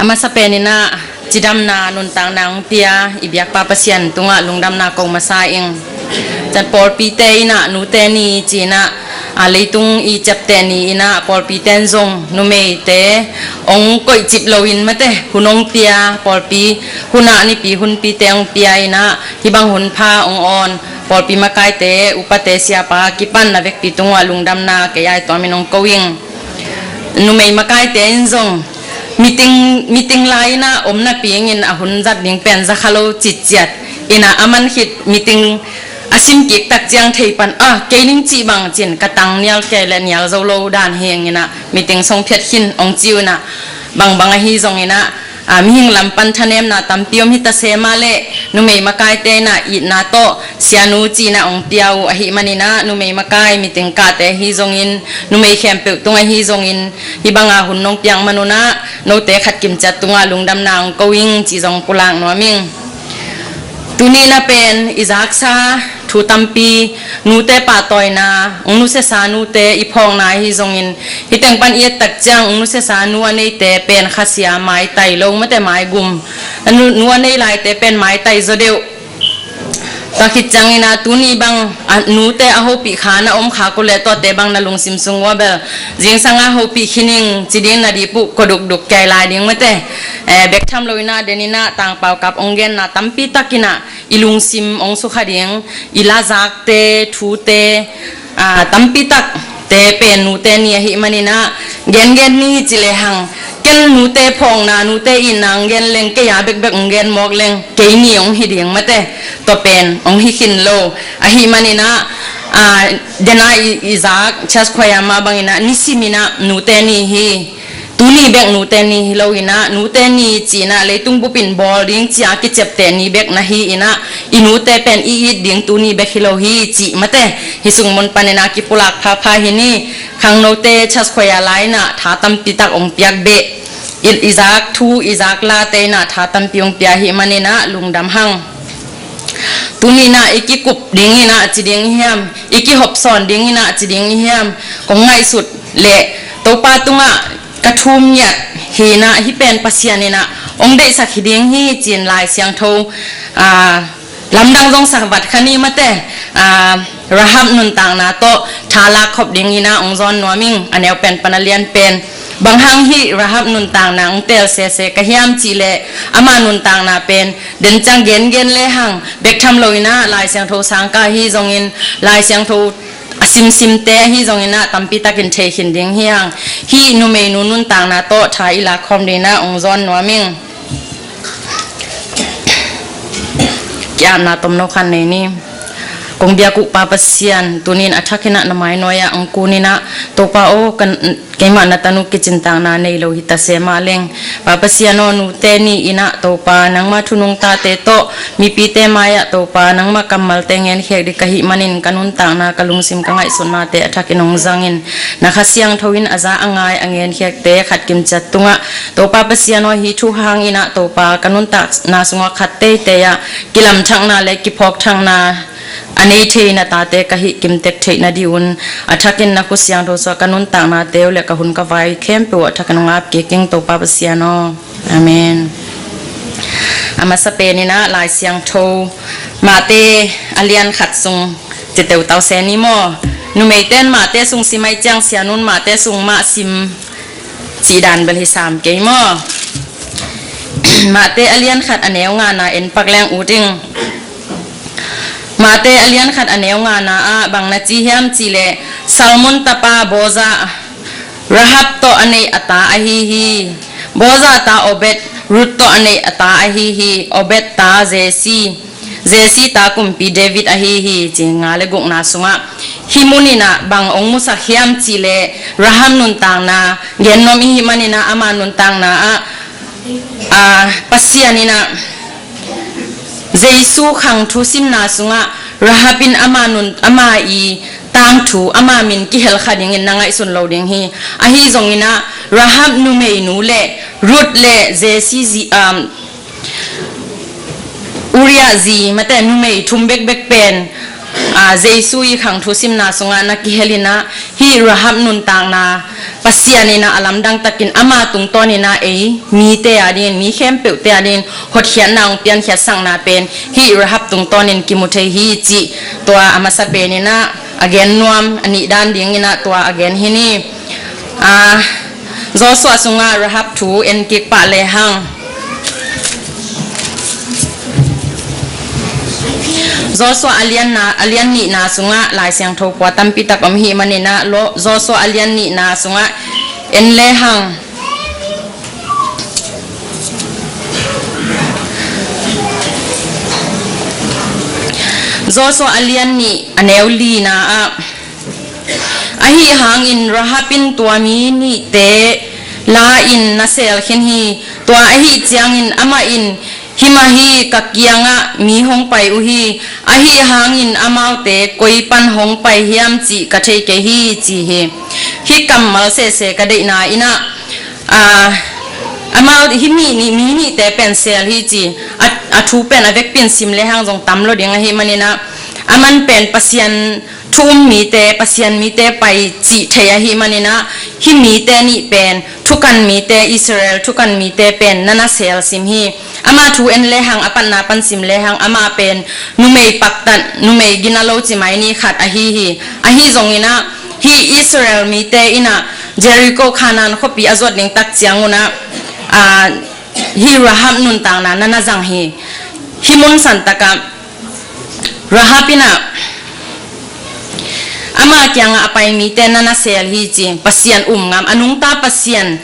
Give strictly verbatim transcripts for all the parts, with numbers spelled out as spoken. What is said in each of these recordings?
A masa pen in ah cidamna nuntakna hong pia i biakpa Pasian tungah lungdamna ko masa ing. Tua pawlpite in ah nute ni ci-in ah, a, leitung i ciapteh ni in ah pawlpite in zong numeite hong koihcip loin mate hun hong pia, pawlpi hun ah nipi hunpite hong pia in ah, hih bang hun pha hong awn pawlpi makaite, upate, siapa kipan na vekpi tungah lungdamna kei a i tuamin hong ko ing. Numei makaite in zong meeting, meeting lai in ah om napi-in a hun zat ding pen za kha lo citciat in ah, a man khit meeting a sim kik tak ciang thei pan, a, kei ning cih bang ci-in ka tang nial kei leh nial zo lo dan hi ing in ah, meeting song phiat khin hong ci uh in ah, bangbang ahi zongin ah, a, mihing lam pan thanemna tampi om hi ta se mah leh, numei makaite in ah itna tawh sianu ci-in ah hong pia uh ahih manin ah, numei makai meeting kahte ahi zongin, numei khempeuh tung ahi zongin, hih banga hun nong piak man un ah note khat kimciat tungah lungdamna hong ko ing cih zong pulak nuam ing. Tuni in ah pen i zaksa thu tampi, nute pahtawina, hong nusiasa nute i phawkna ahi zongin, hih teng pan i et tak ciang hong nusiasa nu a neite pen khasia maitai lo mate maigum, a nu, nu a nei laite pen maitai zaw deuh. Tua khit ciangin ah tuni bang, a, nute a hopih kha na om khak uh leh tuate bang na lungsim sung uah bel zingsang a hopih khin ing ci ding na dip uh ko dukduk kei lai ding mate. Eh, bek tham lo in ah den in ah tangpau kap hong genna tampi tak in ah i lungsim hong sukha ding, i lazakte, thute, a, tampi takte pen nute ni ahih manin ah, gengen ni ci lehang, ken nute phawkna, nute itna hong gen leng, kei a bekbek hong gen mawk leng kei ni hong hi ding mate, tua pen hong hi khin lo. Ahih manin ah, a, den a i, i zak church choir mah bangin ah nisim in ah nute ni hi. Tuni bek nute ni hi lo in ah, nute ni ci-in ah leitung bup in bawl ding ci-a kiciapteh ni bek na hi in ah, i nute pen i it ding tuni bek hi lo hi cih mate, hih sung mun panin ah kipulak phapha hi ni. Khangnote church choir lai in ah tha tampi tak hong piak beh, i, i zak thu, i zak late in ah tha tampi hong pia ahih manin ah lungdam hang. Tuni in ah i kikup ding in ah ci ding hiam, i kihopsawn ding in ah ci ding hiam, kong ngaihsut leh Topa tungah ka thum ngiat hi in ah, hih pen Pasian in ah hong deihsak hi ding hi ci-in Lai Siangtho, a, lamdang zong sak vat kha ni mate, a, Rahab nuntakna tawh tha lak khop ding in ah hong zawn nuam ing. A neu pen pan a lian pen, bang hang hih Rahab nuntakna hong teel sese ka hiam cih leh, ama nuntakna pen den ciang gengen lehang bek tham lo in ah Lai Siangtho sangkah ahi zongin, Lai Siangtho a simsimte ahi zongin ah tampi takin thei khin ding hi hang. Hih numeinu nuntakna tawh tha i lak khawm ding in ah hong zawn nuam ing. Ki-apna tomno khat nei ni. Kong biak uh Pa Pasian, tuni in a thak in ah na mai nuai-ah hong kun in ah, Topa aw, kan, keimah na tanu kicintakna nei lo hi ta se mah leng, Pa Pasian aw, nute ni in ah Topa, nangma thu nungtate tawh mipite mai-ah Topa, nangma kammalte ngenkhiat ding ka hih manin ka nuntakna, ka lungsim, ka ngaihsutnate a thakin hong zangin, na Kha Siangtho in a za a ngai a ngenkhiate khat kimciat tungah, Topa Pasian aw, hih thu hangin ah Topa, ka nuntakna sungah khat teitei ah kilamthakna le kiphawkthakna a nei thei na tate ka hih kimtek theih nading un, a thakin na Kha Siangtho suah ka nuntaknate uh le ka hun ka vai khempeuh a thakin hong ap kik ing, Topa Pasian aw. Amen. A masa pen in ah Lai Siangtho Mate a lian khat sung ci teutau se ni maw. Numeite in Mate sung sim ahih ciang sianun Mate sung mah sim cih dan bel hi sam kei maw. Mate a lian khat a neu ngana en pak leng ut ing. Mate a lian khat a neu ngana ah bang na ci hiam cih leh, Salmon tapa Boaza, Rahab tawh a neih a ta ahi hi. Boaza ta Obed, Ruth tawh a neih a ta ahi hi. Obed ta Jesse, Jesse ta kumpi David ahi hi, ci nga le gukna sungah. Hih mun in ah bang hong musak hiam cih leh, Rahab nuntakna gen nuam i hih manin ah ama nuntakna ah, a, Pasian in ah Jesu khang thu simna sungah Rahab in ama nun, ama i tangthu, ama min kihel kha dingin na ngaihsun lo ding hi. Ahi zongin ah Rahab numeinu le Ruth le Jesse zi, um, Uriah zi mate numei thum bekbek pen ah, Jesu i khang thusimna sungah na kihel in ah, hih Rahab nuntakna Pasian in ah a lamdang takin ama tungtawn in ah ei mite a dingin, mi khempeuhte a dingin hotkhiatna hong piankhiatsakna pen hih Rahab tungtawnin kimu thei hi cih tua a masa pen in ah a gen nuam, a nih dan ding in ah tua a gen hi ni. Ah, Joshua sungah Rahab thu en kik pah lehang. Joshua a lianna, a lian nihna sungah Lai Siangtho pua tampi tak om hi manin ah, lo, Joshua a lian nihna sungah en lehang. Joshua a lian nih a neu lina ah, ahi hangin Rahab in tua mi nihte la-in na sel khin hi. Tua ahi ciangin amah in, himah hi, ka kiangah mi hong pai uh hi, ahi hangin amaute koi pan hong pai hiam cih ka thei kei hi, ci hi. Hih kammal sese ka deihna in ah, ah, amau hih mi nih, mi nihte pen sel hi ci. A, a thu pen a vekpi in sim lehang zong tam lo ding ahi manin ah, aman pen Pasian thu um mite, Pasian mite pai cih thei ahi manin ah, hih mite nih pen thukan mite, Israel thukan mite pen na na sel sim hi. Ama thu en lehang, a patna pan sim lehang, ama pen numei paktat, numei gina lo ci mai ni khat ahi hi. Ahi zongin ah, hih Israel mite in ah Jericho, Kanaan khuapi a zuat ding tak ciangun ah, ah, hih Rahab nuntakna na na zang hi. Hih mun santak ah Rahab in ah ama kiangah a pai mite na na sel hi ci. Pasian um ngam, a nungta Pasian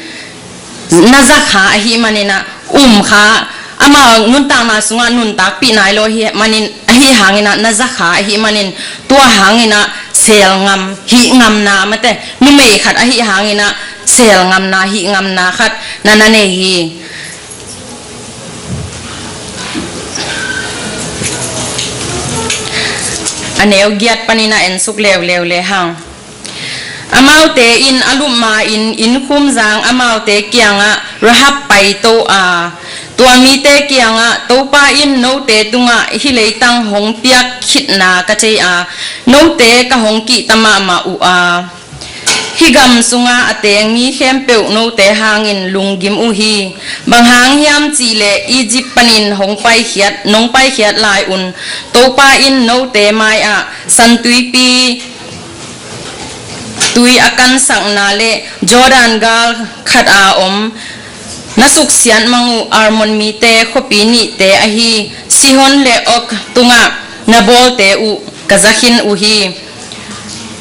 na za kha ahi manin ah, um kha, ama nuntakna sungah nuntakpih nai lo ahi manin, ahi hangin ah na za kha ahi manin, tua hangin ah sel ngam, hih ngamna mate, numei khat ahi hangin ah sel ngamna, hih ngamna khat na na nei hi. A neu giat panin ah en suk leuleu lehang. Amaute in a lup ma-in innkhum zang amaute kiangah Rahab paito a, tua mite kiangah, Topa in note tungah hih leitang hong piak khitna ka thei a, note ka hong kihta mahmah uh a, hih gam sunga a teng mi khempeuh note hangin lunggim uh hi. Bang hang hiam cihleh Egypt panin hong paikhiat, nong paikhiat lai un Topa in note mai-ah San Tuipi tui a kansakna le Jordan gal khat a om na suksiat mang uh Amor mite khuapi nihte ahi Sihon le Og tungah na bawlte uh ka za khin uh hi.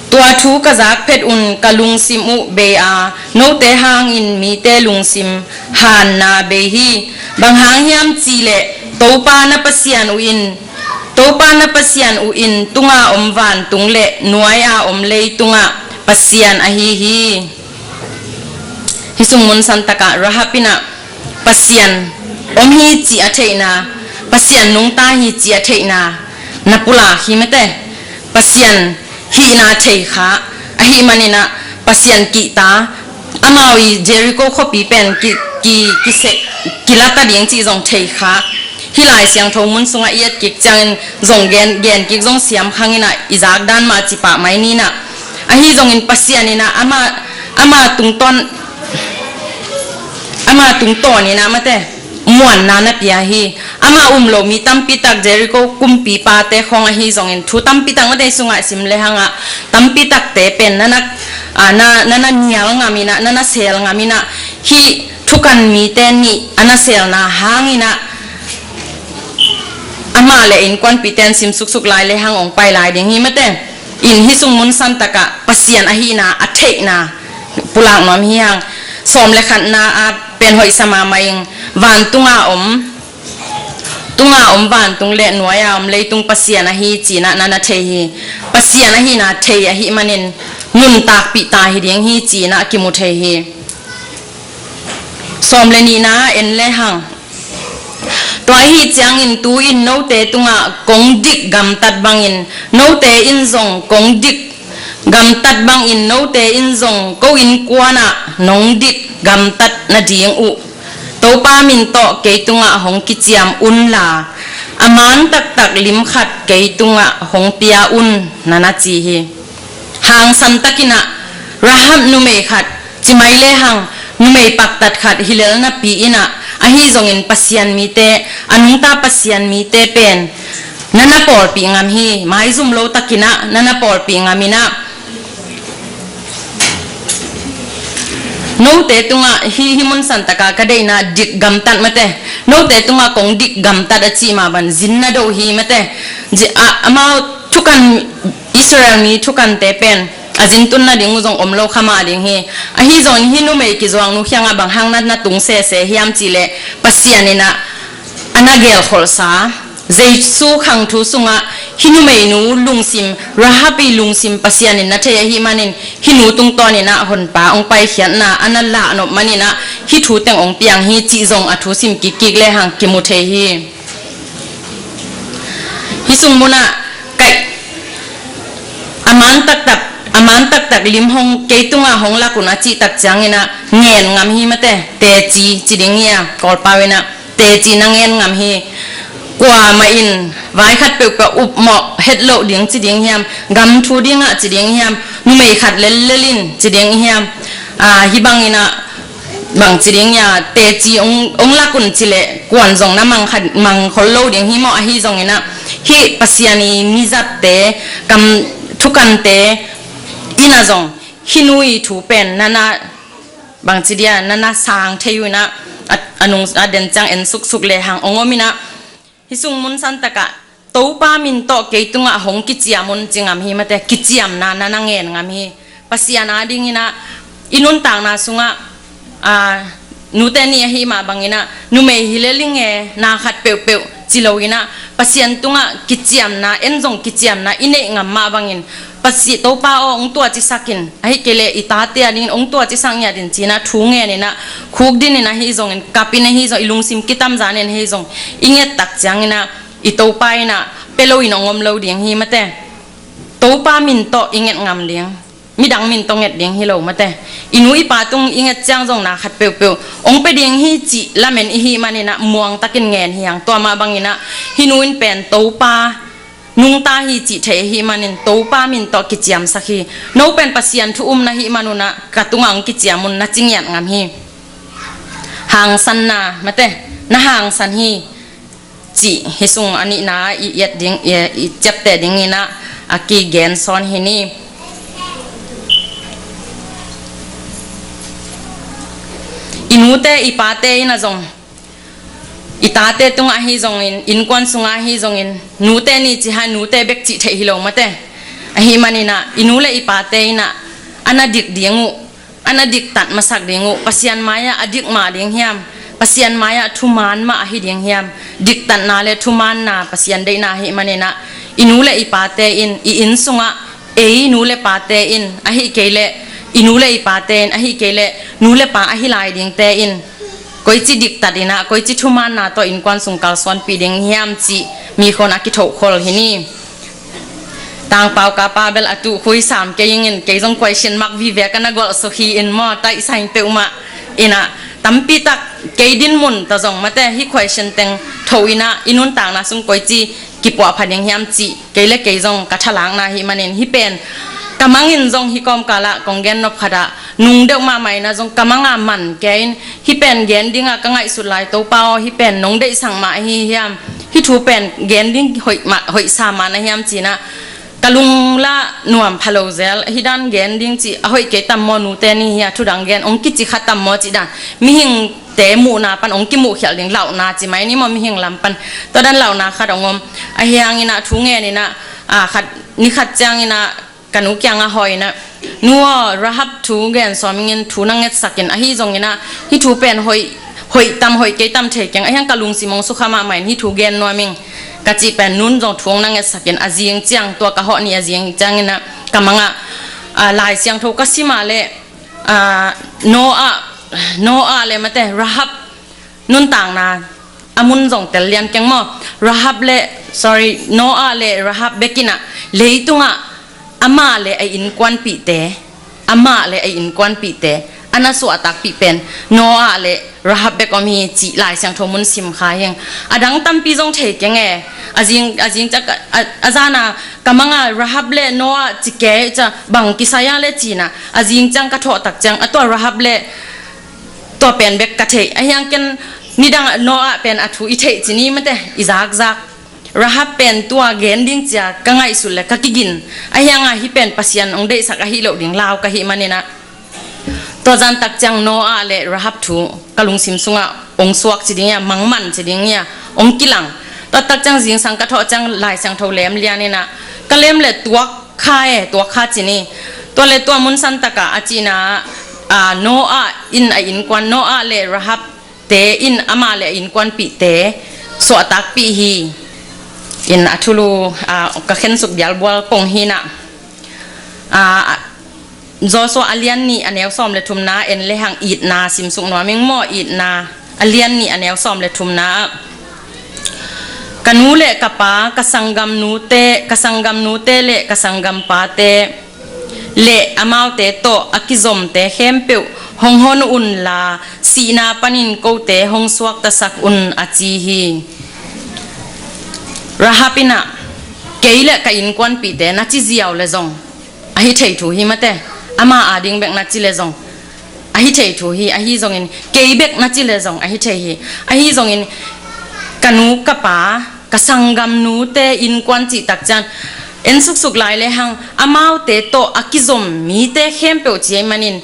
Tua thu ka zak phet un ka lungsim uh bei a, note hangin mite lungsim hanna bei hi. Bang hang hiam cihleh Topa na Pasian uh in, Topa na Pasian uh in tunga om vantung le nuai-a om leitungah Pasian ahi hi. Hih sung mun santakah Rahab in ah Pasian om hi cih a theihna, Pasian nungta hi cih a theihna na pulak hi mate. Pasian hihna thei kha, ahi manin ah Pasian kihta, amau i Jericho khuapi pen ki, ki, kisek, kilata ding cih zong thei kha. Hih Lai Siangtho mun sungah i et kik ciangin zong gen, gen kik zong siam khang in ah i zak dan mah ci pah mai ni in ah. Ahi zongin Pasian in ah ama, ama tungtawn, ama tungtawn in ah mate muanna na pia hi. Ama um lo mi tampi tak Jericho kumpipate khawng ahi zongin thu tampi tak mate sungah sim lehang ah tampi takte pen na na, ah, na, na, na nial ngam in ah, na na sel ngam in ah, hih thukan mite nih a na selna hang in ah amah le innkuanpihte in sim suksuk lai lehang ong pai lai ding hi mate. In hih sung mun santakah Pasian ahihna a theihna pulak nuam hi hang. Sawm le khatna ah pen hoihsa mahmah ing, vantunga om, tunga om vantung le nuai-a om leitung Pasian ahi cih na, na na thei hi. Pasian ahihna thei ahih manin nuntakpih ta hi ding hi cih na kimu thei hi. Sawm le nihna en lehang. Tua ahi ciangin tu-in note tungah kong dik gamtat bangin note in zong kong dik gamtat bangin note in zong ko innkuan ah nong dik gamtat nading uh Topa min tawh kei tungah hong kiciam unla, A man taktak lim khat kei tungah hong pia un, na na ci hi. Hangsan takin ah Rahab numei khat, ci mai lehang numei paktat khat hi lel napi in ah, ahi zongin Pasian mite, a nungta Pasian mite pen na na pawlpih ngam hi. Maizum lo takin ah na na pawlpih ngam in ah, note tungah hi, hi mun san takah ka deihna dik gamtat mate. Note tungah kong dik gamtat a cih mah bang zin na do hi mate. Zi-, a, amau thukan, Israel mi thukante pen a zin tun nading uh zong om lo kha mah ding hi. Ahi zongin hi numei kizuaknu kiangah bang hang na na tung sese hiam cih leh, Pasian in ah a na gelkholhsa Jesu khangthu sungah hi numeinu lungsim, Rahab i lungsim Pasian in na thei ahih manin, hi nu tungtawn in ah Honpa hong paikhiatna a na lahnop manin ah hih thu teng hong piang hi cih zong a thu sim kikkik lehang kimu thei hi. Hih sung munah, kaih, a man taktak, a man taktak lim hong kei tungah hong lak un a cih tak ciangin ah ngen ngam hi mate. Teci ci ding hi a, Kawlpau in ah teci na ngen ngam hi. Kuamah in vai khat peuhpeuh upmawh het loh ding ci ding hiam, gam thu dingah ci ding hiam, numei khat lellel in ci ding hiam, a, hih bangin ah bang ci ding hiam, teci hong, hong lak un ci leh kuan zong na mang khat, mang khol lo ding hi maw. Ahi zongin ah hih Pasian i mizatte, kam thukante in ah zong hih nu i thu pen na na bang ci dia, na na sang thei uh in ah, a, a nung, a den ciang en suksuk lehang hong om in ah, hih sung mun san takah Topa min tawh kei tungah hong kiciam un ci ngam hi mate. Kiciamna na na ngen ngam hi. Pasian adingin ah i nuntakna sungah, a, nute nih ahih mah bangin ah numei hi lel ing e, na khat peuhpeuh ci lo in ah, Pasian tungah kiciamna, en zong kiciamna i neih ngam mah bangin, Pasi-, Topa aw, hong tuacisak in, ahih kei leh i tate adingin hong tuacisak ngiat in ci-in ah thu ngen in ah, khukdin in ahi zongin, kap in ahi zong, i lungsim kitamzan in ahi zong, i nget tak ciangin ah i Topa in ah pia lo in hong om lo ding hi mate. Topa min tawh i nget ngam ding, midang min tawh nget ding hi lo mate. I nu i pa tung i nget ciang zong na khat peuhpeuh hong pia ding hi cih lamen i hih manin ah muang takin ngen hi hang. Tua mah bangin ah hih nu in pen Topa nungta hi cih theih ahih manin Topa min tawh kiciamsak hi. No pen Pasian thu um na hih man un ah ka tungah hong kiciam un na ci ngiat ngam hi. Hangsanna mate, na hangsan hi cih hih sung a nihna i et ding, i, i ciapteh dingin ah a kigen sawn hi ni. I nute i pate in ah zong, i tate tungah ahi zongin, innkuan sungah ahi zongin, nute nih ci hai, nute bek cih theih hi lo mate. Ahih manin ah i nu le i pate in ah a na dik ding uh, a na diktat masak ding uh, Pasian mai-ah a dik mah ding hiam, Pasian mai-ah thuman mah ahi ding hiam, diktatna le thumanna Pasian deihna ahih manin ah i nu le i pate in, i inn sungah ei nu le pate in, ahih kei leh i nu le i pate in, ahih kei leh nu le pa ahi lai dingte in koici diktat in ah, koici thumanna tawh innkuan sung kalsuanpih ding hiam cih mi khawng a kithohkhol hi ni. Tangpau kapa bel a tuh khui sam kei ingin, kei zong question mark vive ka na gualh suk hi in maw, taihsa in peuhmah in ah, tampi tak kei dinmun ta zong mate, hih question teng tho in ah i nuntakna sung koici kipuahpha ding hiam cih kei le kei zong ka thalakna ahih manin, hih pen ka mangin zong hih kawmkal ah kong gen nop khat ah, nung deuh mahmah in ah zong ka mang a man kei in, hih pen gen ding ah ka ngaihsut lai, Topa aw, hih pen nong deihsak mah ahi hiam, hih thu pen gen ding hoih mah, hoihsa mah na hiam ci-in ah ka lung lah nuam pha lo zel. Hih dan gen ding cih a hoih kei tam maw, nute nih hi a, thu dang gen hong kici kha tam maw cih dan, mihingte muhna pan hong kimuhkhialh ding lauhna ci mai ni maw, mihing lam pan tua dan lauhna khat hong om. Ahih hangin ah thu ngen in ah, a, khat, ni khat ciangin ah ka nu kiangah hawh in ah, "Nu aw, Rahab thu gen sawm ingin, thu na ngetsak in, ahi zongin ah hih thu pen hoih, hoih tam hoih kei tam thei keng, ahih hang ka lungsim hong sukha mahmah in hih thu gen nuam ing," ka cih pen, nu'n zong thu hong na ngetsak in, a zing ciang, tua ka hawh ni a zing ciangin ah ka mang ah, a, Lai Siangtho ka sim ah leh, a, Noah, Noah le mate, Rahab nuntakna a mun zong tel lian keng maw. Rahab le, sorry, Noah le Rahab bek in ah, leitungah amah le a innkuanpihte, amah le a innkuanpihte, a na suahtakpih pen Noah le Rahab bek om hi cih Lai Siangtho mun sim kha hi. A dang tampi zong thei keng e. A zing, a zing ciang a, a, a zana ka manga Rahab le Noah ci kei ca bang kisai a le cina, a zing ciang ka thawh tak ciang a tua Rahab le tua pen bek ka theih. A hiang ken nidang Noah pen a thu i theih cini mate i zakzak. Rahab pen tua gen ding cia ka ngaihsut le ka kigin. A hianga hi pen Pasian ong deihsak ahi loh ding lau ka hi maninah. Tua zan tak ciang Noah le Rahab thu ka lungsim sungah ong suak ci ding ia, mangman ci ding ia, ong kilang. Tua tak ciang zingsang ka thawh ciang Lai Siangtho lem lianinah ka lem le tuak kha e, tuak kha cini. Tua le tua mun san takah a cina, a, Noah in a innkuan, Noah le Rahab te in amah le a innkuanpihte suahtakpih hi. In a thulu, a, ka khensuk dialbual kong hinah, a, Joshua a lian nih a neu sawm le thumna en lehang itna simsuk nuam ing maw? Itna a lian nih a neu sawm le thumna ah, ka nu le ka pa, ka sanggamnute, ka sanggamnute le ka sanggampate le amaute tawh a kizomte khempeuh hong hon unla, sihna panin kote hong suaktasak un, a ci hi. Rahab inah kei le ka innkuanpihte na ci ziau le zong ahi thei thu hi mate. Ama ading bek na ci le zong ahi thei thu hi. Ahi zongin kei bek na ci le zong ahi thei hi. Ahi zongin ka nu ka pa, ka sanggamnute innkuan cih tak cian en suksuk lai lehang amaute tawh a kizom mite khempeuh ci ei manin,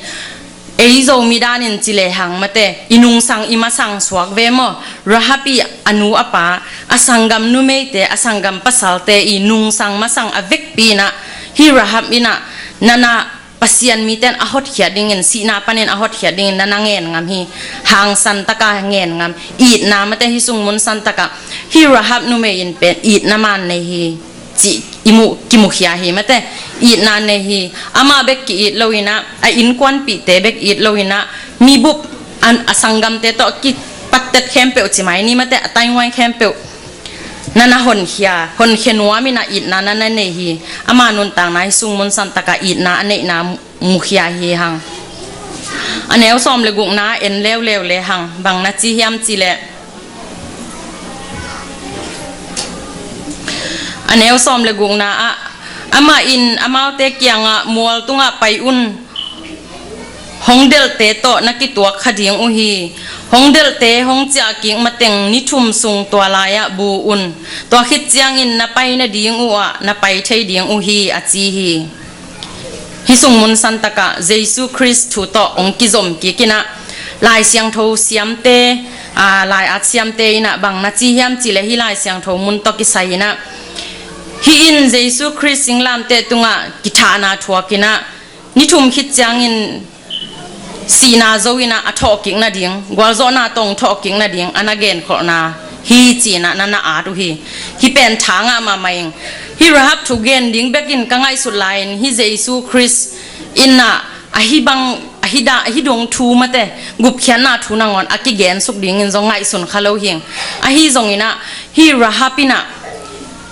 ei Zomi danin ci lehang mate, i nungsang i masang suak ve maw? Rahab i a nu a pa, a sanggam numeite, a sanggam pasalte i nungsang masang a vekpi inah hi Rahab inah nana Pasian mite in a hotkhiat dingin, sihna panin a hotkhiat dingin nana ngen ngam hi. Hangsan taka ngen ngam. Itna mate hi sung mun san takah hi Rahab numei in pen itna man nei hi cih i mu, kimukhia hi mate. Itna nei hi. Amah bek ki-it lo inah, a innkuanpihte bek it lo inah, mibup a, a sanggamte tawh kipattet khempeuh ci mai ni mate, a tainguai khempeuh nana honkhia, honkhia nuam inah itna nana nei hi. Ama nuntakna hi sung mun san takah itna a neihna mukhia hi hang. A neu sawm le gukna en leuleu le hang bang na ci hiam cih leh, a neu sawm le gukna ah, amah in amaute kiangah, mual tungah pai un, hong delhte tawh na kituak kha ding uh hi. Hong delhte hong ciahkik mateng ni thum sung tua lai-ah bu un. Tua khit ciangin na pai nading uh ah na pai thei ding uh hi, a ci hi. Hi sung mun san takah Jesu Khrist thu tawh ong kizom kik inah, Lai Siangtho siamte, a, lai-at siamte inah bang na ci hiam cih leh, hi Lai Siangtho mun tawh kisai inah, hi in Jesu Khrist singlamteh tungah kithahna thuak inah, ni thum khit ciangin sihna zo inah a thawhkik nading, gualzawhna tawh ong thawhkik nading a na genkholhna hi ci inah nana at uh hi. Hi pen tha ngah mahmah ing. Hi Rahab thu gen ding bekin ka ngaihsut lai-in hi Jesu Khrist inah ahi bang, ahi da, ahi dong thu mate, gupkhiatna thu nangawn a kigensuk dingin zong ngaihsun kha lo hing. Ahi zong inah hi Rahab inah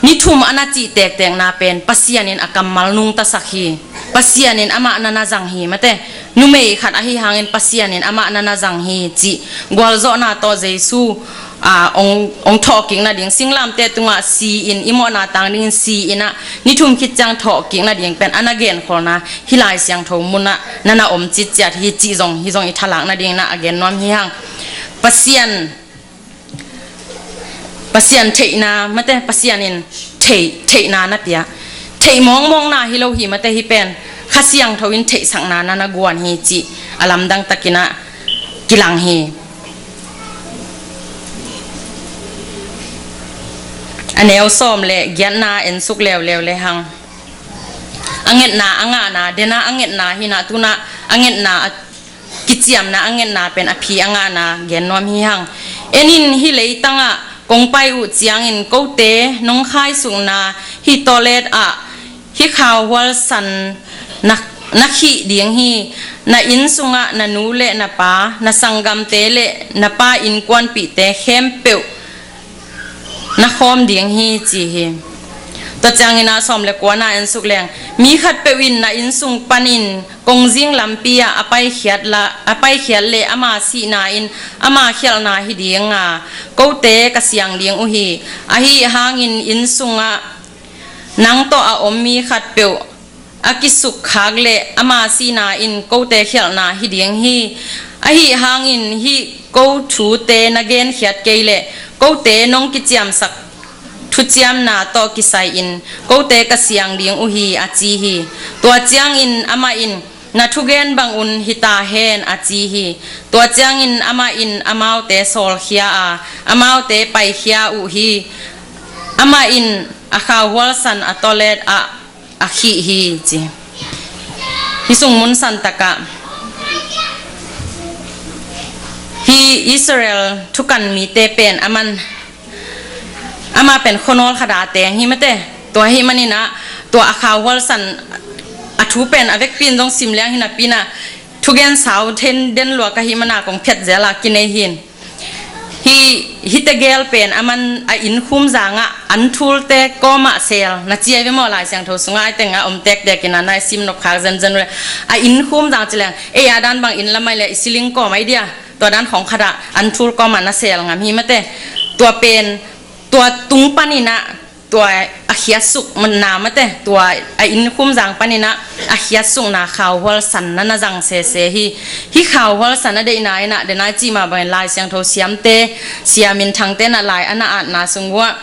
ni thum a na cih tektekna pen Pasian in a kammal nungtasak hi. Pasian in amah nana zang hi mate. Numei khat ahi hangin Pasian in amah nana zang hi cih gualzawhna tawh Jesu, a, ong, ong thawhkik nading, singlamteh tungah si in, i mawhna tang dingin si inah ni thum khit ciang thawhkik nading pen a na genkholhna hi Lai Siangtho munah nana om citciat hi cih zong hi zong i thalak nading inah a gen nuam hi hang. Pasian Pasian theihna mate, Pasian in theih, theihna na pia. Theih mawngmawngna hi lo hi mate, hi pen Kha Siangtho in theihsakna nana guan hi cih a lamdang takinah kilang hi. A neu sawm le giatna ensuk leuleu le hang. A ngetna a ngahna, dena a ngetna hinah tunah a ngetna a kiciamna a ngetna pen a phi a ngahna gen nuam hi hang. En in, hi leitangah kong pai uh ciangin kote nong khaisukna hi tawlet ah hi khauhual san na, na khih ding hi. Na inn sungah na nu le na pa, na sanggamte le na pa innkuanpihte khempeuh na khawm ding hi ci hi. Tua ciangin ah sawm le kuana en suk leng, mi khatpeuh in na inn sung panin kongzing lampi ah a paikhiat la, a paikhiat leh ama sihna in ama khialhna hi ding a, kote ka siang ding uh hi. Ahi hangin inn sungah nang tawh a om mi khatpeuh a kisukkhak leh ama sihna in kote khialhna hi ding hi. Ahi hangin hih ko thute na genkhiat kei leh kote nong kiciamsak thuciamna tawh kisai-in kote ka siang ding uh hi, a ci hi. Tua ciangin amah in, na thugen bangun hi ta hen, a ci hi. Tua ciangin amah in amaute sawlkhia a, amaute paikhia uh hi. Amah in a khauhual san a tawlet ah a khih hi, ci. Hih sung mun san takah hih Israel thukan mite pen aman, amah pen khuanawl khat a teng hi mate. Tua hih manin ah tua a khauhual san a thu pen a vekpi in zong sim liang hi napi in ah thugen sau then den lua ka hih mana kong phiat zel a kinei hi. Hih, hih tegel pen aman a inn khum zangah an thulte kawmah sel, na ci a ve maw, Lai Siangtho sungah a tengah om tektek in ah na i sim nop khak zenzen uh leh, a inn khum zang ci leng, ei a dan bang inn lam ai leh i siling kawm ai dia, tua dan khawng khat ah an thul kawmah na sel ngam hi mate. Tua pen, tua tung panin ah tua a khiatsukna mate, tua a inn khum zang panin ah a khiatsukna khauhual san na na zang sese hi. Hih khauhual san a deihna in ah, den a i cih mah bangin Lai Siangtho siamte, sia minthangte in ah lai a na atna sung uah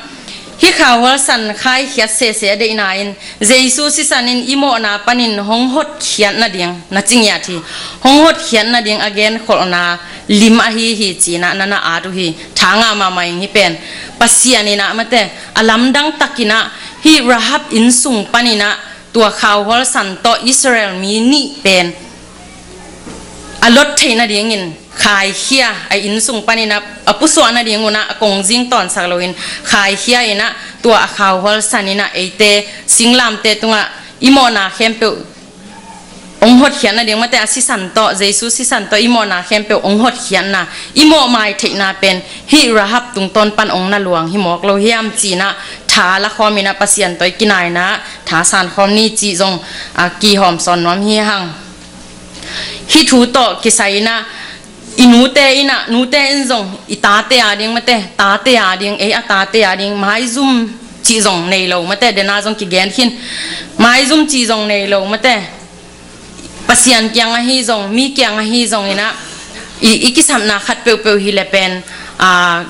hih khauhual san khaikhiat sese a deihna in Jesu sisan in i mawhna panin hong hotkhiat nading, na ci ngiat hi. Hong hotkhiat nading a genkholhna lim ahi hi, ci-in ah na na at uh hi. Tha ngah mahmah ing. Hih pen Pasian in ah mate, a lamdang takin ah hih Rahab inn sung panin ah tua khauhual san tawh Israel mi nih pen a lot theih nadingin khaikhia, a inn sung panin ah a pusuah nading un ah a kongzing tawnsak loin khaikhia in ah tua a khauhual san in ah eite singlamteh tungah i mawhna khempeuh hong hotkhiat nading mate, a sisan tawh, Jesu sisan tawh i mawhna khempeuh hong hotkhiatna, i mawh mai theihna pen hih Rahab tungtawn pan hong na luang hi mawk lo hiam, ci-in ah tha la khawm in ah Pasian tawh i kinaina tha san khawm ni cih zong a kihawm sawn nuam hi hang. Hih thu tawh kisai in ah i nute in ah, nute in zong i tate a ding mate, tate a ding, ei a tate a ding maizum cih zong nei lo mate, den a zong kigen khin. Maizum cih zong nei lo mate. Pasian kiang ahi zong, mi kiang ahi zong in ah i, i kisapna khat peuhpeuh hi leh pen, a,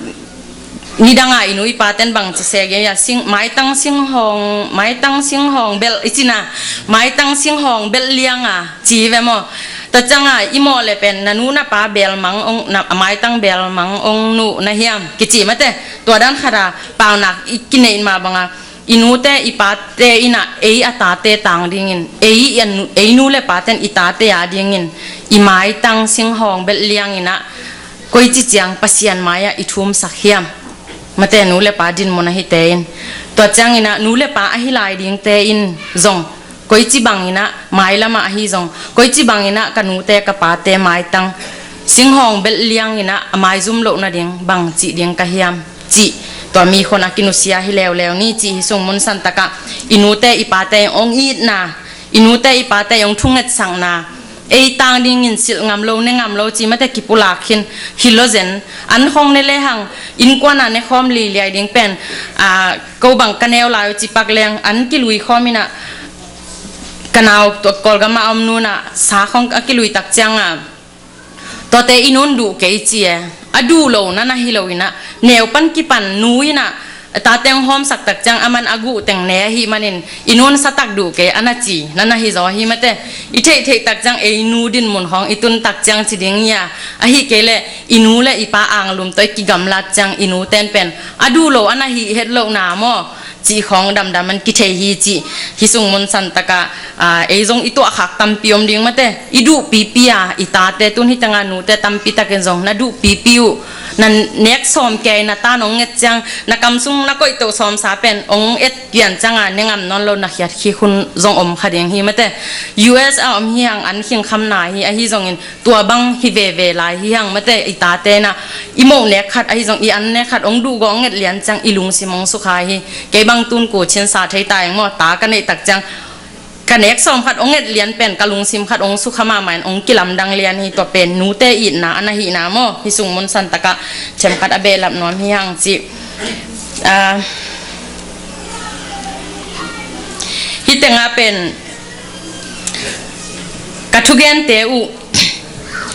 nidang a i nu i paten bang ci se gen hia, sing, maitang singhawng, maitang singhawng belh i cih na, maitang singhawng belh liang a ci ve maw. Tua ciang a i mawh leh pen na nu na pa belmang hong, na, maitang belmang hong nuh na hiam kici mate. Tua dan khat a paunak i kineih mah bang a i nute i pate in ah ei a tate tang dingin, ei, ei nu le paten i tate a dingin i maitang singhawng belh liang in ah koici ciang Pasian mai-ah i thumsak hiam? Mate, nu le pa dinmun ahi te in. Tua ciangin ah nu le pa ahi lai dingte in zong koici bangin ah, mailam ah ahi zong, koici bangin ah ka nute ka pate maitang singhawng belh liang in ah a maizum loh nading bang cih ding ka hiam, cih tua mi khon a kinusia hi leuleu ni, cih hih sung mun san takah i nute i pate hong itna, i nute i pate hong thungetsakna, ei tang dingin silh ngam lo, ne ngam lo ci mate, kipulak khin, hi lo zen. An khawng ne lehang, innkuan a ne khawm liliai ding pen, a, ko bang ka neu lai uh ci pak leng, an kilui khawm in ah, ka nau tua Kawlgam a om nu in ah sa khawng a kilui tak ciang a, tuate i nun duh kei ci e. A duh lo na na hi lo in ah, neu pan kipan nu in ah tate hong hawmsak tak ciang aman a guh teng ne ahih manin i nun sa tak duh kei a na ci, na na hi zaw hi mate. I theihtheih tak ciang ei nu dinmun khawng i tun tak ciang ci ding hia, ahih kei leh i nu le i pa anglum tawh i kigamlat ciang i nuten pen a duh lo a na hih het lohna maw, cih khawng damdam an kithei hi, cih hih sung mun san takah, a, ei zong i tuahkhak tampi om ding mate. I duh pipi a i tate, tun hi teng a nute tampi takin zong na duh pipi uh, na nek sawm kei na tan hong nget ciang, na kam sung na koih toh sawmsa pen hong et pian cianga ne ngam nawn lo na khiat khik hun zong om kha ding hi mate. U S a om hi hang an khing kham na hi, ahi zongin tua bang hi veve lai hi hang mate, i tate na i moh nek khat ahi zong i an nek khat hong duh gawh hong nget lian ciang i lungsim hong sukha hi. Kei bang tun ku chin sa thei ta eng maw, ta ka neih tak ciang ka nek sawm khat hong nget lian pen ka lungsim khat hong sukha mahmah in hong kilamdang lian hi. Tua pen nute itna a na hihna maw, hi sung mun san takah themkhat a behlap nuam hi hang cih. Ah, hi tengah pen ka thugente uh,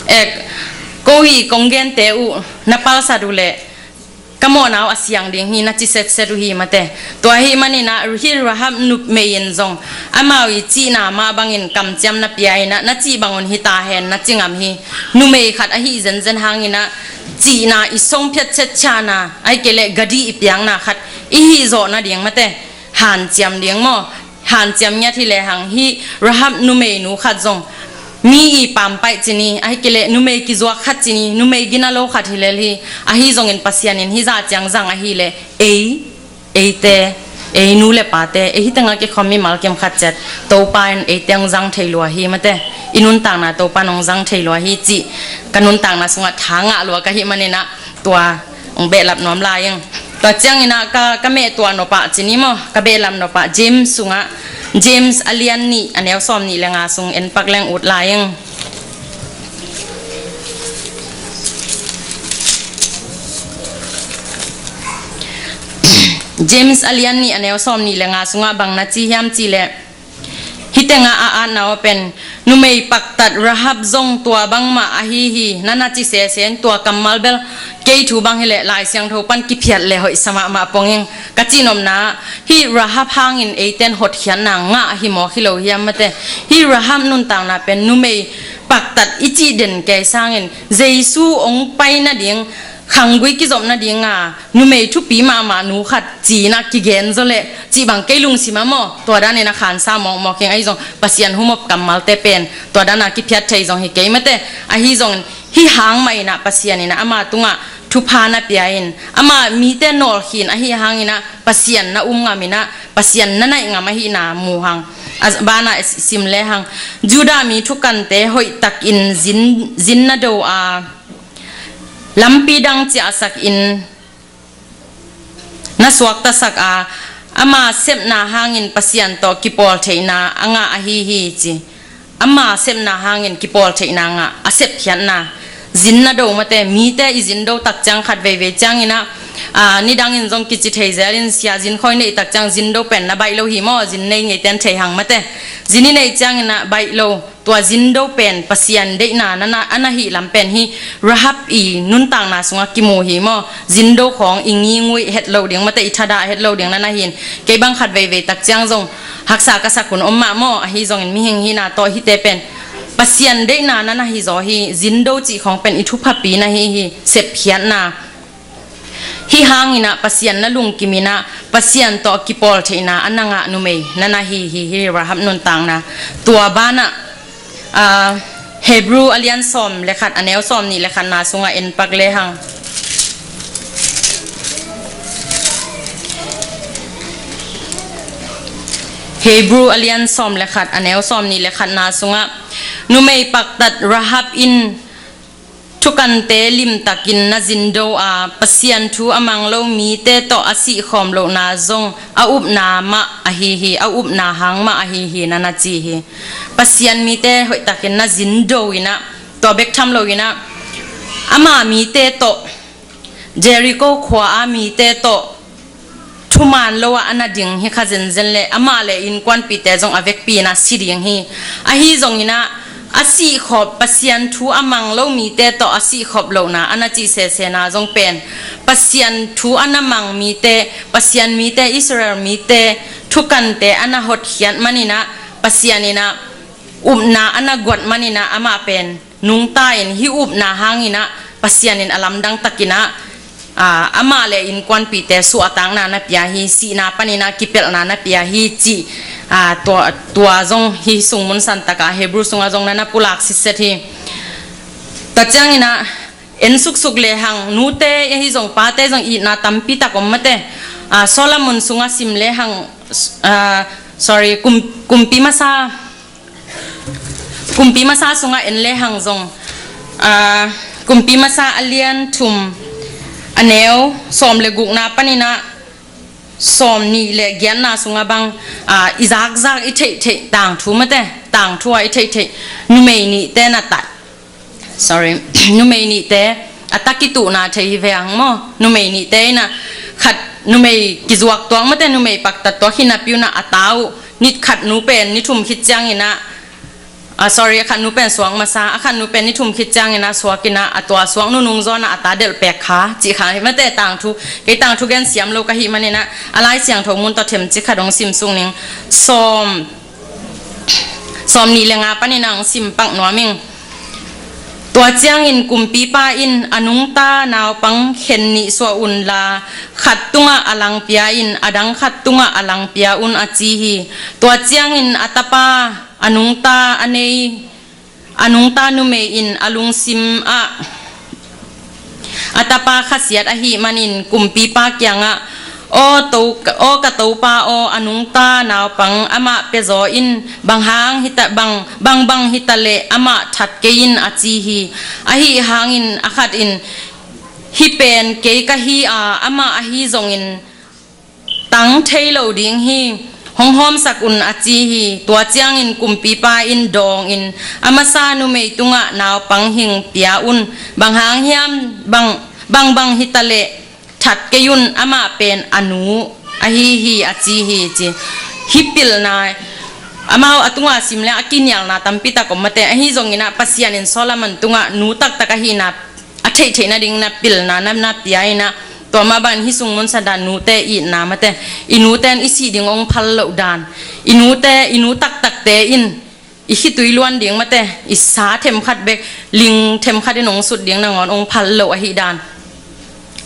eh, ko hi kong gente uh na palsat uh leh ka mawhna uh a siang ding hi na ci setset uh hi mate. Tua ahih maninah hi Rahab numei in zong amau i cihna mah bangin kamciam na pia inah, na cih bangun hi ta hen na ci ngam hi. Numei khat ahi zenzen hanginah cihna i song phiatchet ciahna, ahih kei leh gadi i piakna khat i hih zawh nading mate, hanciam ding maw? Hanciam ngiat hi lehang hi Rahab numeinu khat zong mi i pampaih ci ni, ahih kei leh numei kizuak khat ci ni, numei gina lo khat hi lel hi. Ahi zongin Pasian in hi zah ciang zang ahih leh ei, eite, ei nu le pate, ei hi tengah kikhawm mimal kim khat ciat Topa in eite hong zang thei lua hi mate. I nuntakna Topa in hong zang thei lua hi cih ka nuntakna sungah tha ngah lua ka hih maninah tua hong behlap nuam lai ing. Tua cianginah ka, ka meh tua nopah ci ni maw, ka behlap nopah James sungah, James a lian nih a neu sawm nih le nga sung en pak leng ut lai ing. James a lian nih a neu sawm nih le nga sungah bang na ci hiam cih leh, hi tengah a atna aw pen numei paktat Rahab zong tua bangmah ahi hi na na ci sesen, tua kammal bel kei thu bang hi leh Lai Siangtho pan kiphiat le hoihsa mahmah pong ing. Ka cihnopna hi Rahab hangin eiten hotkhiatna ngah hi mawk hi lo hiam mate. Hi Rahab nuntakna pen numei paktat i cih den kei sangin Jesu hong pai nading khanggui kizop nadinga numei thupi mahmah nu khat ci-inah kigen zaw leh cih bang kei lungsim ah maw, tua danin a khansa mawkmawk ing. Ahi zong Pasian humop kammalte pen tua dana kiphiat thei zong hi kei mate. Ahi zongin hi hang mah inah Pasian inah ama tungah thupha na pia in, ama mite nawlkhin ahi hanginah Pasian na um ngam inah Pasian na naih ngam ahihna mu hang. A banah sim lehang Judah mi thukante hoihtakin zin, zin na do a, lampi dang ciahsakin na suaktasak a, ama sepna hangin Pasian tawh kipawltheihna a ngah ahi hi ci. Ama sepna hangin kipawltheihna ngah, a sepkhiatna. Zin na do mate, mite i zin do tak ciang khat veivei cianginah, a, nidangin zong kici thei zelin sia zin khawi neih tak ciang zin do pen na baih lo hi maw, zin nei ngeiten thei hang mate. Zin i neih cianginah baih lo. Tua zin do pen Pasian deihna na, na, a na hih lam pen hi Rahab i nuntakna sungah kimu hi maw? Zin do khawng i nginguih het lo ding mate, i thadah het lo ding na na hin. Kei bang khat veivei tak ciang zong haksa ka sak hun om mah maw? Ahi zongin mihing hihna tawh hite pen Pasian deihna na na hi zaw hi. Zin do cih khawng pen i thuphapi na hi hi. Sepkhiatna. Hi hanginah Pasian na lungkim inah Pasian tawh kipawltheihna a na ngah numei na na hi hi hi Rahab nuntakna. Tua banah, ah, Hebrew a lian sawm le khat a neu sawm nih le khatna sungah en pak lehang. Hebrew a lian sawm le khat a neu sawm nih le khatna sungah numei paktat Rahab in thukante limtakin na zin do a, Pasian thu a mang lo mite tawh a sihkhawm lohna zong a upna mah ahi hi, a upna hang mah ahi hi na na ci hi. Pasian mite hoihtakin na zin do inah, tua bek tham lo inah ama mite tawh, Jericho khua a mite tawh thuman lo ah a na ding hi kha zenzen leh amah le innkuanpihte zong a vekpi inah si ding hi. Ahi zonginah a sihkhop, Pasian thu a mang lo mite tawh a sihkhop lohna a na cih sesena zong pen Pasian thu a na mang mite, Pasian mite, Israel mite thukante a na hotkhiat maninah Pasian inah upna a na guat maninah amah pen nungta in hih upna hanginah Pasian in a lamdang takinah, aa, amah le innkuanpihte suahtakna na pia hi, sihna paninah kipelhna na pia hi cih, aa, tua, tua zong hih sung mun santakah Hebrew sungah zong na na pulak sitset hi. Tua cianginah En suksuk lehang, nute ahi zong pate zong itna tampi tak om mate. Ah, Solomon sungah sim lehang, ah, sorry, kum, kumpi masa, kumpi masa sungah en lehang zong, ah, kumpi masa a lian thum, a neu sawm le gukna paninah sawm nih le giatna sungah bang, ah, i zakzak i theihtheih tangthu mate, tangthu ah i theihtheih numei nihte na tat. Sorry, numei nihte a ta kituhna thei hi ve ang maw? Numei nihte inah khat numei kizuak tuak mate, numei paktat tuak hi napi unah a ta uh nit khat nu pen ni thum khit cianginah, ah, sorry, a khat nu pen suak masa, a khat nu pen ni thum khit cianginah suak inah a tua suak nunung zawnah a ta delh pek kha cih kha hi mate tangthu. Kei tangthu gen siam lo ka hih maninah a Lai Siangtho mun tawh themcik khat hong sim suk ning. Sawm Sawm nih le nga panin ang simpak nuam ing. Tua ciangin kumpipa in a nungta naupang khen nih suah unla, khat tungah a langpia in a dang khat tungah a langpia un a ci hi. Tua ciangin a tapa a nungta a nei a nungta numei in a lungsim ah a tapa khasiat ahih manin kumpipa kiangah, "Aw to, aw ka topa aw, a nungta naupang amah piazaw in bang hang hita, bang, bang, bang hita leh amah that kei in," a ci hi. Ahi hangin a khat in, "Hih pen kei ka hi a, amah ahi zongin tang thei lo ding hi, hong hawmsak un," a ci hi. Tua ciangin kumpipa in dawngin, "A masa numei tungah naupang hing pia un, bang hang hiam, bang, bang, bang hita leh that kei un, amah pen a nu ahi hi," a ci hi ci. Hih pilna, amau a tungah sim le a kinialna tampi tak om mate, ahi zonginah Pasian in Solomon tungah nu taktak ahihna a theihtheih nading na pilna na, na pia inah, tua mah bangin hih sung mun san dan nute itna mate, i nute in i sih ding hong phal loh dan, i nute, i nu taktakte in i khitui luan ding mate, i sa themkhat bek, ling themkhat in hong sut ding nangawn hong phal loh ahih dan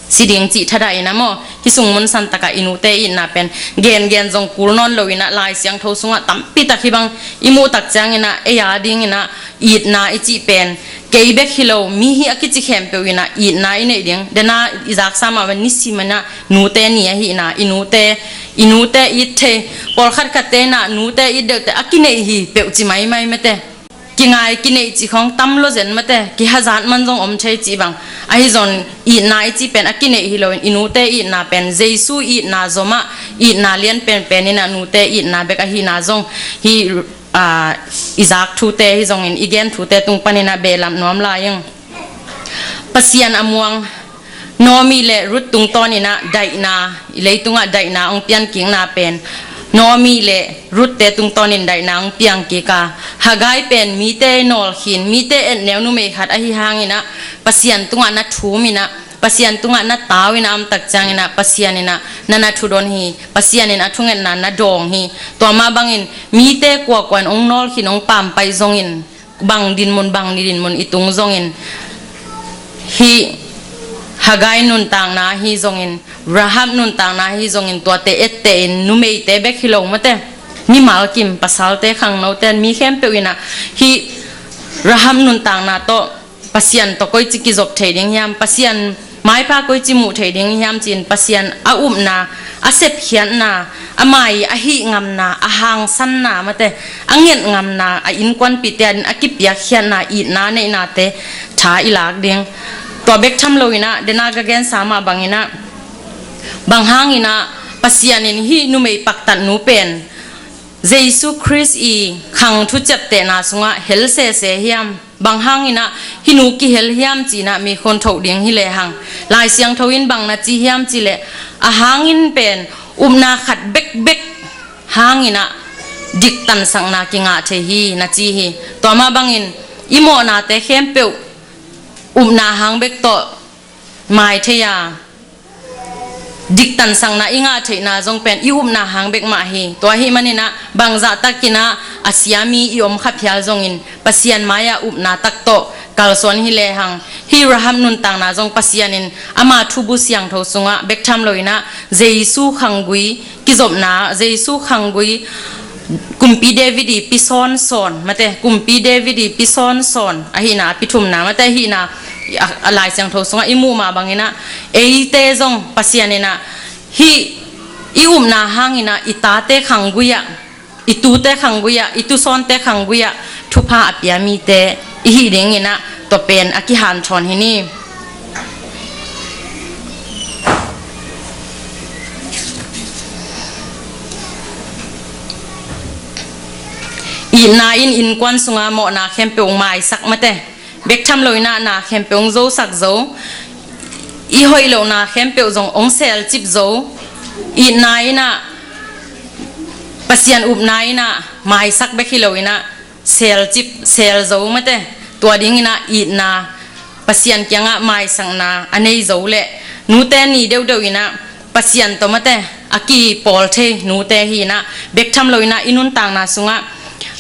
si ding cih thadah inah maw, hih sung mun san takah i nute itna pen gengen zong kul nawn lo inah Lai Siangtho sungah tampi tak hih bang i muh tak cianginah ei a dinginah itna i cih pen kei bek hi lo, mi hi a kici khempeuh inah itna i neih ding. Dena i zaksa mah bang nisim inah nute ni ahihna, i nute, i nute it thei, pawlkhat khatte inah nute it deuhte a kineih hi peuh ci maimai mate. Kingai kineih cih khawng tam lo zen mate, kihazat man zong om thei cih bang. Ahi zong itna i cih pen a kineih hi loin i nute itna pen Jesu itna zomah itna lian penpen inah nute itna bek ahihna zong hih, ah, i zak thute hi zongin i gen thute tung paninah behlap nuam lai ing. Pasian a muang Naomi le Ruth tungtawninah daihna, i leitungah daihna hong piankikna pen Naomi le Ruth-te tungtawnin daihna hong piangkik a, Haggai pen mite nawlkhin, mite etneu numei khat ahi hanginah Pasian tungah na thum inah, Pasian tungah na tau inah a om tak cianginah Pasian inah na na thudon hi, Pasian in a thungetna na dawng hi. Tua mah bangin mite kuakua in hong nawlkhin hong pampaih zongin, bang dinmun, bang ni dinmun i tung zongin, hih Haggai nuntakna ahi zongin, Rahab nuntakna ahi zongin, tuate ettehin numeite bek hi lo mate, mimal kim, pasalte, khangnote, mi khempeuh inah hih Rahab nuntakna tawh Pasian tawh koici kizop thei ding hiam, Pasian maipha koici muh thei ding hiam ci-in Pasian a upna, a sepkhiatna, a mai, a hih ngamna, a hangsanna mate, a nget ngamna, a innkuanpihte adin a kipiakkhiatna, itna neihnate tha i lak ding. Tua bek tham loinah dena ka gensa mah banginah, bang hanginah Pasian in hih numei paktatnu pen Jesu Khrist i khang thuciaptehna sungah hel sese hiam? Bang hanginah hih nu kihel hiam cinah mi khun thoh ding hi lehang, Lai Siangtho in bang na ci hiam cihleh, a hangin pen upna khat bekbek hanginah diktansakna kingah thei hi na ci hi. Tua mah bangin i mawhnate khempeuh upna hang bek tawh mai thei a, diktansakna i ngah theihna zong pen i upna hang bek mah hi. Tua ahih maninah bangzah takinah a sia mi i om kha phial zongin Pasian mai-ah upna tak tawh kalsuan hi lehang, hih Rahab nuntakna zong Pasian in ama thubu siangtho sungah bek tham loinah Jesu khanggui kizopna, Jesu khanggui, Kumpi David i pi sawnsawn mate, Kumpi David i pi sawnsawn ahihna, a pi thumna mate ahihna, a, a Lai Siangtho sungah i muh mah bangin ah, eite zong Pasian in ah, hih i upna hangin ah, i tate khanggui ah, i tute khanggui ah, i tusawnte khanggui ah thupha a pia mite i hih dingin ah, tua pen a kihanthawn hi ni. Itna in innkuan sunga mawhna khempeuh maisak mate. Bek tham loin ah na khempeuh hong zosak zo. I hoih lohna khempeuh zong hong selcip zo. Itna in ah, Pasian upna in ah maisak bek hi loin ah, selcip, sel zo mate. Tua dingin ah itna, Pasian kiangah maisakna a nei zo leh, nute ni deuhdeuh in ah Pasian tawh mate a kipawl thei nute hi in ah, bek tham loin ah i nuntakna sungah,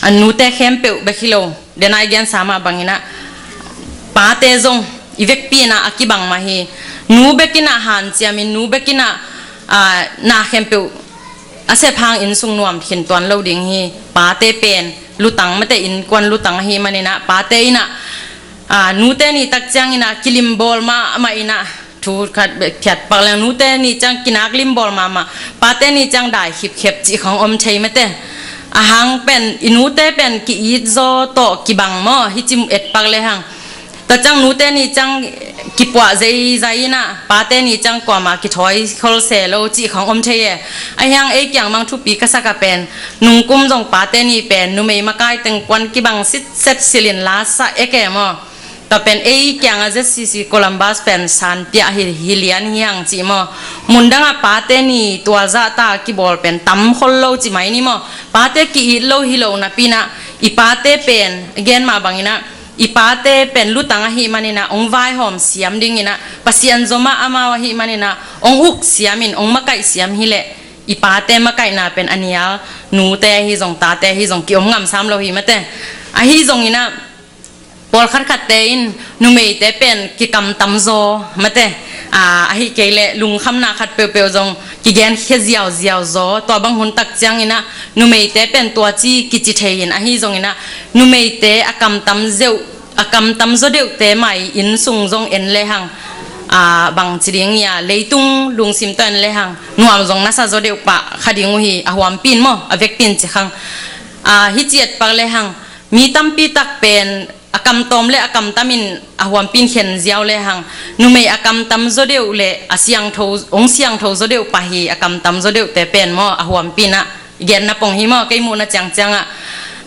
a, nute khempeuh bek hi lo, den a i gensa mah bangin ah, pate zong i vekpi in ah a kibang mah hi. Nu bek in ah hanciamin, nu bek in ah, a, na khempeuh a sep hang inn sung nuam khin tuan lo ding hi. Pate pen lutang mate, innkuan lutang ahih manin ah, pate in ah, a, nute ni tak ciangin ah kilimbawl mahmah in ah, thu khat bek phiat pak leng, nute ni ciang kinak limbawl mahmah, pate ni ciang dai khipkhep cih khong om thei mate. A hang pen, i nute pen ki-it zaw tawh kibang maw, hih ci et pak lehang. Tua ciang nute ni ciang kipuah zeizai in ah, pate ni ciang kuamah kithawi khol se lo cih khong om thei e. Ahi hang ei kiang mang thupi ka sak a pen, nungkum zong pate ni pen numei makai teng kuan kibang sitset silhin la sa e ke maw. Tua pen ei kiangah Z C C Columbus pen sanpiah hi, hi lian hi hang cih maw. Mundangah pate ni tua zahta kibawl pen tam khol lo ci mai ni maw. Pate ki-it lo hi lo napi in ah, i pate pen, gen mah bangin ah, i pate pen lutang ahih manin ah hong vaihawm siam dingin ah, Pasian zom ah amau ahih manin ah hong uk siamin, hong makaih siam hi leh, i pate makaihna pen a nial, nute ahi zong, tate ahi zong kiom ngam sam lo hi mate. Ahi zongin ah, pawlkhat khatte in numeite pen kikamtam zaw mate, a, ahi kei leh lungkhamna khat peuhpeuh zong kigenkhia ziauziau zaw. Tua bang hun tak ciangin ah numeite pen tua ci kici thei in, ahi zongin ah numeite a kamtam zeuh, a kamtam zaw deuhte mai inn sung zong en lehang, a, bang ci ding ia, leitung lungsim tawh en lehang nuam zong na sa zaw deuh pah kha ding uh hi, a huampi in maw, a vekpi in ci khang. A, hih ci et pak lehang, mi tampi tak pen a kamtawm le a kamtam in a huampi in khen ziau lehang, numei a kamtam zaw deuh le a siangtho, hong siangtho zaw deuh pah hi, a kamtam zaw deuhte pen maw, a huampi in ah, i genna pong hi maw, kei muhna ciangciang ah.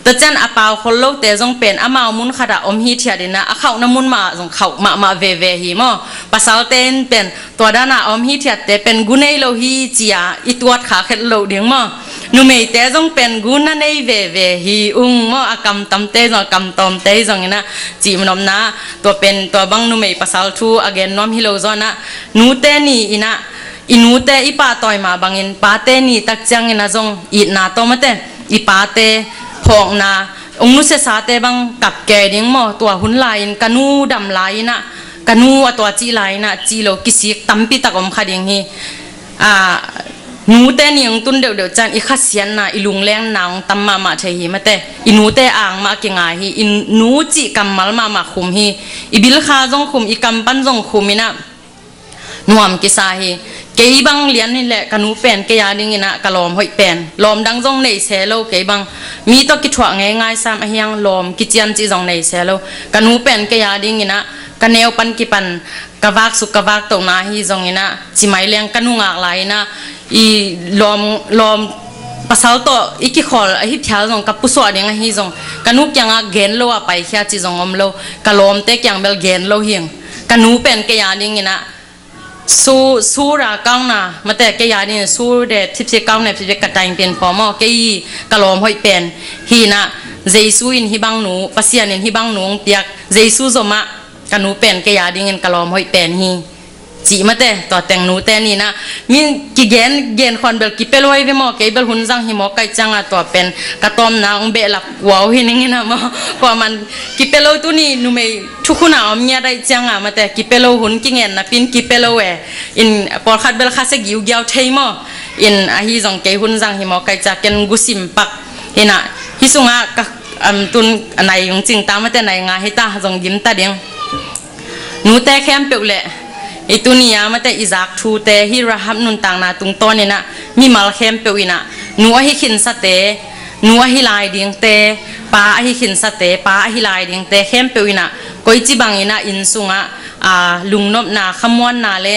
Tua ciang a pau khol lote zong pen amau mun khat ah om hithiat in ah, a khauhna mun mah ah zong khauh mahmah veve hi maw. Pasalte in pen tua dan a om hithiatte pen gu nei lo hi ci-a i tuat kha khet loh ding maw. Numeite zong pen gu na nei veve hi ung maw, a kamtamte zong, a kamtawmte hi zongin ah, cih manawmna, tua pen, tua bang numei pasal thu a gen nuam hi lo zaw in ah, nute ni in ah, i nute i pahtawi mah bangin pate ni tak ciangin ah zong itna tawh mate, i pate phawkna, hong nusiasate bang kap kei ding maw, tua hun lai-in ka nu dam lai-in ah, ka nu a tua cih lai-in ah, cih lo kisik tampi tak om kha ding hi. A, nute ni hong tun deuhdeuh ciang i khasiatna, i lunglengna hong tam mahmah thei hi mate. I nute ang mah kingai hi, i nu cih kammal mahmah khum hi. I bilkha zong khum, i kam pan zong khum in ah, nuam kisa hi. Kei bang lian hi leh ka nu pen kei a dingin ah ka lawm hoih pen. Lawm dang zong nei se lo kei bang. Mi tawh kithuah ngeingai sam ahi hang, lawm kician cih zong nei se lo. Ka nu pen kei a dingin ah ka neu pan kipan, ka vaksuk ka vaktohna ahi zongin ah, ci mai leng ka nungak lai-in ah, i lawm, lawm pasal tawh i kikhawl ahi phial zong ka pusuah ding ahi zong, ka nu kiangah gen lo a paikhia cih zong om lo. Ka lawmte kiang bel gen lo hing. Ka nu pen kei a dingin ah, su, sura kauna, mate, kei a dingin su de thipsi kauna, thipsi ka taing pen pawm aw, kei ka lawm hoih pen hi in ah, Jesu in hih bang nu, Pasian in hih bang nu hong piak, Jesu zomah ka nu pen kei a dingin ka lawm hoih pen hi. Cih mate, tua teng nute ni in ah, mi kigen, gen khuan bel kipia lo hi ve maw, kei bel hun zang hi mawk ka hih ciangah tua pen ka tawmna hong behlap kua uh hi ning in ah maw, kuaman kipia lo, tuni numei thukhun a om ngiat ahih ciangah mate, kipia lo, hun kingen napi in kipia lo e. In pawlkhat bel khasia giugiau thei maw. In ahi zong kei hun zang hi mawk ka hih ciang ken gusim pak hi in ah, hih sungah ka, am, tun a nai hong cing ta mate, nai nga hi ta, zong gim ta ding. Nute khempeuh le i tuni a mate i zak thute hi Rahab nuntakna tungtawn inah mimal khempeuh inah nu ahi khinsate, nu ahi lai dingte, pa ahi khinsate, pa ahi lai dingte khempeuh inah koici bang inah inn sungah aa, lungnopna, khamuanna le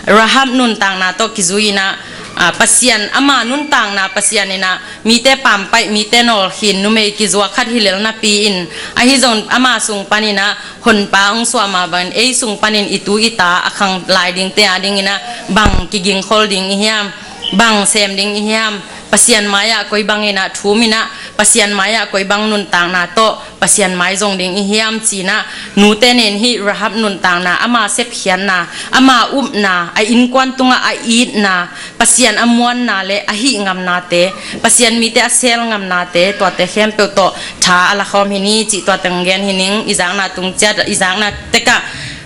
Rahab nuntakna tawh kizui inah, aa, Pasian ama nuntakna Pasian inah mite pampaih, mite nawlkhin, numei kizuak khat hi lel napi in, ahi zong ama sung pan inah honpa hong suah mah bangin ei sung panin i tu i ta a khang lai dingte a ding inah bang kigingkhol ding i hiam, bang sem ding i hiam, Pasian mai-ah koi bang inah thum inah, Pasian mai-ah koi bang nuntakna tawh Pasian mai zong ding i hiam ci inah, nute nen hi Rahab nuntakna, ama sepkhiatna, ama upna, a innkuan tungah a itna, Pasian a muanna le a hih ngamnate, Pasian mite a sel ngamnate, tuate khempeuh tawh tha a lakhawm hi ni cih tuate hong gen hi ning. I zakna tung ciat, i zakna tekah,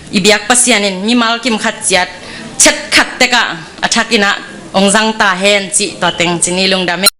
i biak Pasian in mimal kim khat ciat, chet khat tekah a thak inah hong zang ta hen cih tuate hong ci ni. Lungdam e.